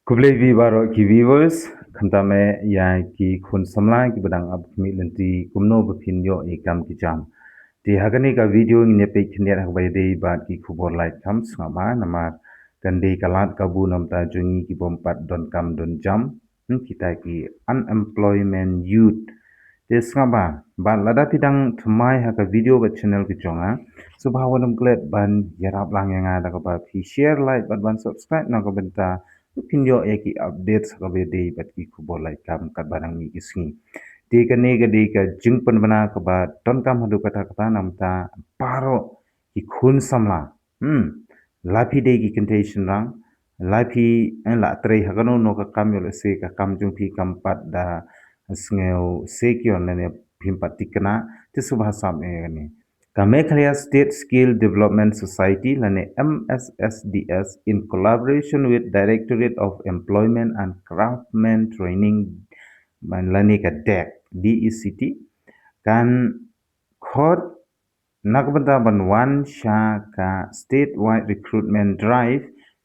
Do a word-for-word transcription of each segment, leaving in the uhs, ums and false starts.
Khublei ïa phi baroh ki viewers, khamtam eh ïa ki khun samla kiba dang ap khmih lynti kumno ba phin ïoh ïa ki kam ki jam. Te ha kane ka video ngin ïa peit khyndiat ha kaba ïadei bad ki khubor lait kam, sngap bha namar kan dei ka lad kabu na ka bynta jong ngi ki bym pat don kam don jam, hmm, kita ki unemployment youth. Te sngap bha, bad lada phi dang thymmai ha ka video bad channel ka jong nga, sngewbha wat nym klet ban ïarap lang ïa nga da kaba phi share, like bad ban subscribe na ka bynta ba phin ïoh ïa ki updates ha kaba ïadei bad ki khubor lait kam katba dang mih ki sngi. Te kane ka dei ka jingpynbna kaba donkam haduh katta katta na ka bynta baroh ki khun samla. Hmm. La phi dei ki kynthei shynrang, la phi, eh, la trei ha kano kano ka kam, ïoh lehse ka kam jong phi kam pat da sngew secure lane phim pat thikna, te sngewbha sam eh ïa kane. Ka Meghalaya State Skill Development Society lane M S S D S in collaboration with Directorate of Employment and Craftsmen Training, lane ka DECT, D E C T, kan khot na ka bynta ban wan sha ka statewide recruitment drive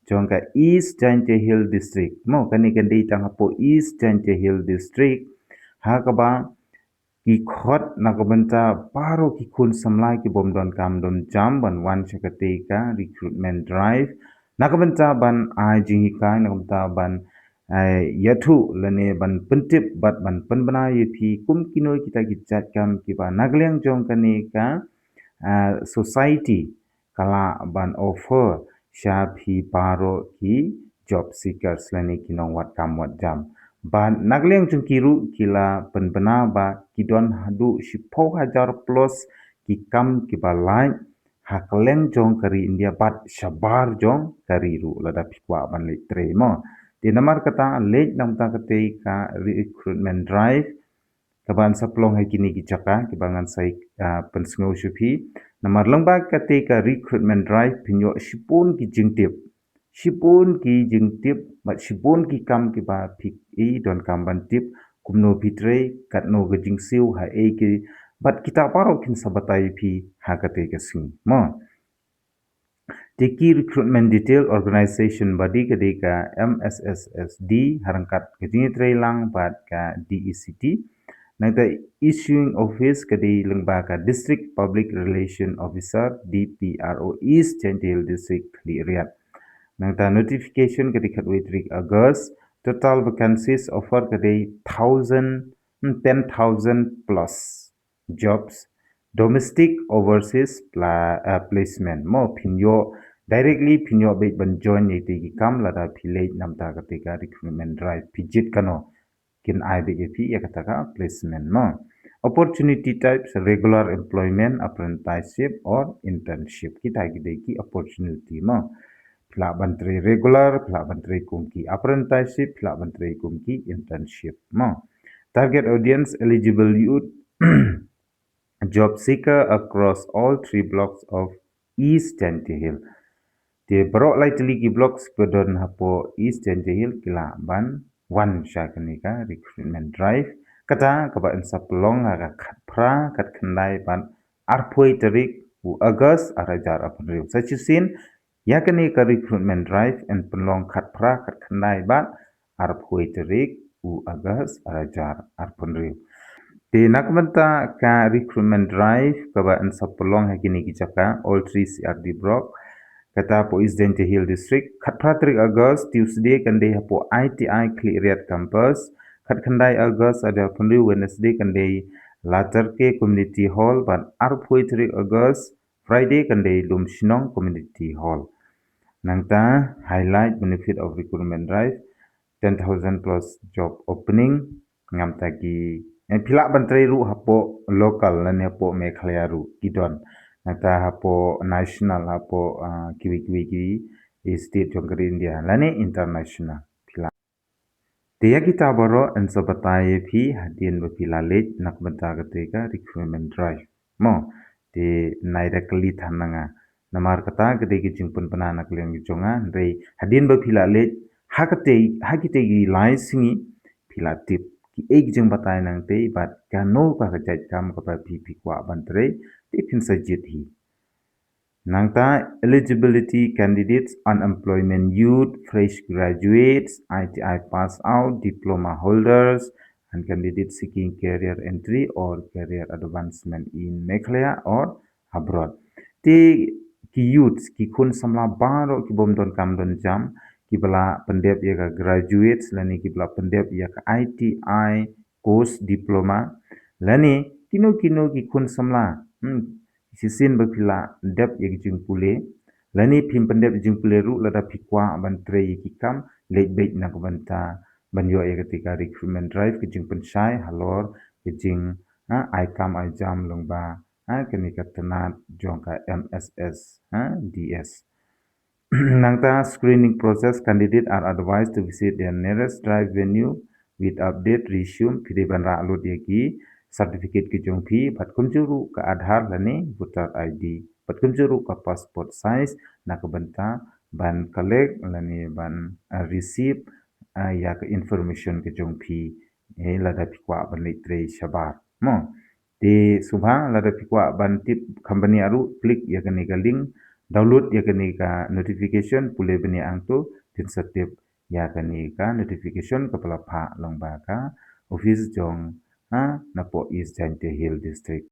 jong ka East Jaintia Hills District. Mo, kane kan dei tang hapoh East Jaintia Hills District, ha kaba ki khot na ka bynta baroh ki khun samla ki bym don kam don jam ban wan sha katei ka recruitment drive na ka bynta ban ai jinghikai, na ka bynta ban, eh, ïathuh lane ban pyntip bad ban pynbna ïa phi kum kino kita ki jait kam kiba na ka liang jong kane ka, eh, society ka lah ban offer sha phi baroh ki job seekers lane ki nongwad kam wad jam. Bad na ka liang jong ki ruh ki la pynbna ba ki don haduh shiphew hajar plus ki kam kiba lait ha kylleng jong ka ri India bad shabar jong ka ri ruh lada phi kwah ban leit trei mo. Te namar kata leit na ka bynta katei ka recruitment drive kaba yn sa pynlong ha kine ki jaka kiba ngan sa, ah, pynsngew sha phi. Namar lyngba katei ka recruitment drive phin ïoh shibun ki jingtip. Shibun ki jingtip bad shibun ki kam kiba phi i donkam ban tip, kumno phi trei, katno ka jingsiew, ha ei ki, bad kita baroh kin sa batai phi ha katei ka sngi mo. Te ki recruitment detail, organization body ka dei ka M S S S D, ha ryngkat ka jingïatreilang bad ka D E C T. Nangta issuing office ka dei lyngba ka District Public Relation Officer, D P R O, East Jaintia Hills District, Khliehriat. Nangta notification ka dei khatwei tarik August. Total vacancies offer ka dei thousand, hmm, ten thousand plus jobs, domestic, overseas pla-, uh, placement. Mo phin ïoh directly, phin ïoh beit ban join ïa kitei ki kam lada phi leit na ka bynta katei ka recruitment drive, phi jied kano, kin ai beit ïa phi ïa kata ka placement mo. Opportunity types, regular employment, apprenticeship or internship. Kita ki dei ki opportunity mo. Phi lah ban trei regular, phi lah ban trei kum ki apprenticeship, phi lah ban trei kum ki internship mo. Target audience, eligible youth, job seeker across all three blocks of East Jaintia Hills. Te baroh lai tylli ki blocks ba don hapoh East Jaintia Hills ki lah ban wan sha kane ka recruitment drive. Kata kaba yn sa pynlong ha ka khatphra, khatkhyndai bad arphew tarik u August arhajar arphew hynriew. Sa shisien ïa kane ka recruitment drive yn pynlong khatphra, khatkhyndai bad arphew tarik u August arhajar arphew hynriew. Te na ka bynta ka recruitment drive kaba yn sa pynlong ha kine ki jaka, all three C R D block, kata hapoh East Jaintia Hills District, khatphra tarik August, Tuesday, kan dei hapoh I T I Khliehriat campus, khatkhyndai August arhajar arphew hynriew, Wednesday, kan dei Latyrke Community Hall, bad arphew tarik August, Friday, kan dei Lumshnong Community Hall. Nangta highlight benefit of recruitment drive, ten thousand plus job opening, ngam ta ki, eh, phi lah ban trei ruh hapoh local lane hapoh Meghalaya ruh ki don. Nangta hapoh national, hapoh, ah, kiwei kiwei ki state jong ka ri India lane international. Phi lah. Te ïa kita baroh yn sa batai ïa phi hadien ba phi la leit na ka bynta katei ka recruitment drive mo. Te nai da kylli than na nga. Namar kata ka dei ka jingpynbna na ka liang jong nga, hynrei hadien ba phi la leit ha katei, ha kitei ki lai sngi, phi la tip kiei ki jingbatai nangtei bad kano ka, ka jait kam kaba phi, phi kwah ban trei, te phin sa jied hi. Nangta eligibility candidates, unemployment youth, fresh graduates, I T I pass out, diploma holders, and candidates seeking career entry or career advancement in Meghalaya or abroad. Te ki youth, ki khun samla baroh ki bym don kam don jam, ki ba la pyndep ïa ka graduates lane ki ba la pyndep ïa ka I T I course diploma, lane kino kino ki khun samla, hmm, shisien ba phi la dep ïa ka jingpule, lane phim pyndep jingpule ruh, lada phi kwah ban trei ïa ki kam, leit beit na ka bynta ban ïoh ïa kata ka recruitment drive, ka jingpynshai halor ka jing, ha, ai kam ai jam lyngba, ha, kane ka tnat jong ka M S S, ha, D S. Nangta screening process, candidate are advised to visit their nearest drive venue with update resume. Phi dei ban rah lut ïa ki certificate ki jong phi, bad kumjuh ruh ka Aadhaar lane voter I D, bad kumjuh ruh ka passport size, na ka bynta ban collect lane ban, ah, receive, ah, ïa ka information ki jong phi, eh, lada phi kwah ban leit trei shabar. Mo. Te sngewbha lada phi kwah ban tip kham bniah ruh, click ïa kane ka link, download ïa kane ka notification, pule bniah hangto, phin sa tip ïa kane ka notification kaba la phah lyngba ka office jong, ha, napoh East Jaintia Hills District.